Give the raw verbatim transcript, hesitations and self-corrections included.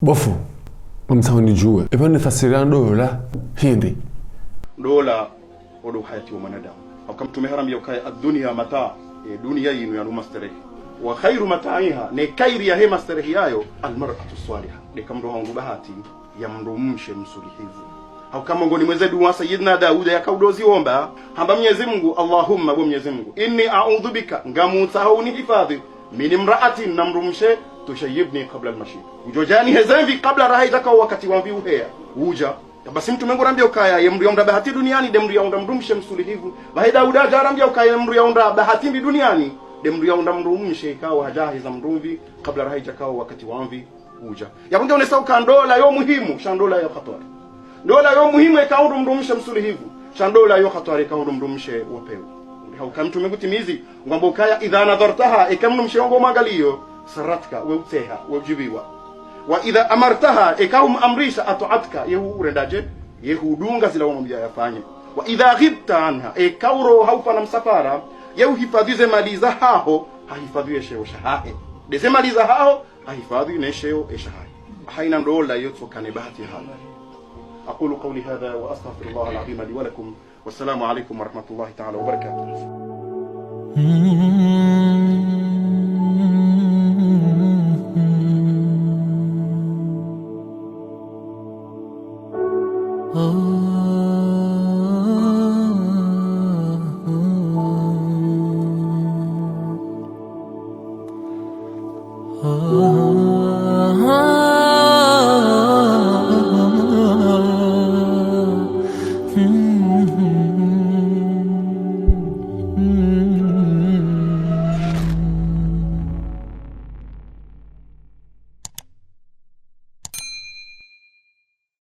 Bo fundi, ngamtsaho nidjuwe, eba nifasiriya ndola hindri? Ndola, wo ndo uhayati wa mwanadamu. Hauka Mtrume harambia ukaya, الدنيا متاع, e duniya yinu yanu masterehi. وخير متاعها, ne kheri yahe masterehi yayo, المرأة الصالحة. Nde ka mdru haundru bahati ya mdrumshe msulihivu. Hauka mongoni mwa ze dua Sayyidina Dauda yaka udo ziomba, hamba Mnyezi Mungu, اللهم, bo Mnyezi Mungu, إني أعوذ بك, ngamtsaho unihifadhi, من امرأة, na mdrumshe, تشيبني قبل المشيب. Udjo dja niheze mvi kabla raha idjaka wakati wa mvi uheya. Udja. Basi Mtrume ngu rambia ukaya, ye mdru yaundra bahati duniani, nde mdru yaundra mdrumshe msulihivu. Bahi Dauda hadja harambia ukaya, ye mdru yaundra bahati mbi duniani, nde mdru yaundra mdrumshe ikao hadja heza mdru mvi kabla raha idjaka wakati wa mvi udja. Yapvo nge onesa uka ndola yo muhimu, sha ndola yo hatwari. Ndola yo muhimu eka undru mdrumshe msulihivu, sha ndola yo hatwari eka undru mdrumshe wa pewu. Hauka Mtrume ngutimizi, ngwamba ukaya, إذا نظرتها, eka mdrumshe wo ngo mwangaliyo, سرتك, we utseha, we udjiviwa. وإذا أمرتها, eka umuamrisha, أطاعتك, ye hurenda dje, ye hudunga zila wamwambia yafanye. وإذا غبت عنها, eka uro haupa na msafara, ye uhifadhi ze mali zahaho, hahifadhi ye sheo shahahe. Nde ze mali zahaho, hahifadhi ne sheo eshahahe. Haina ndola yotsokana ne bahati hali. أقول قولي هذا وأستغفر الله العظيم لي ولكم. والسلام عليكم ورحمة الله تعالى وبركاته.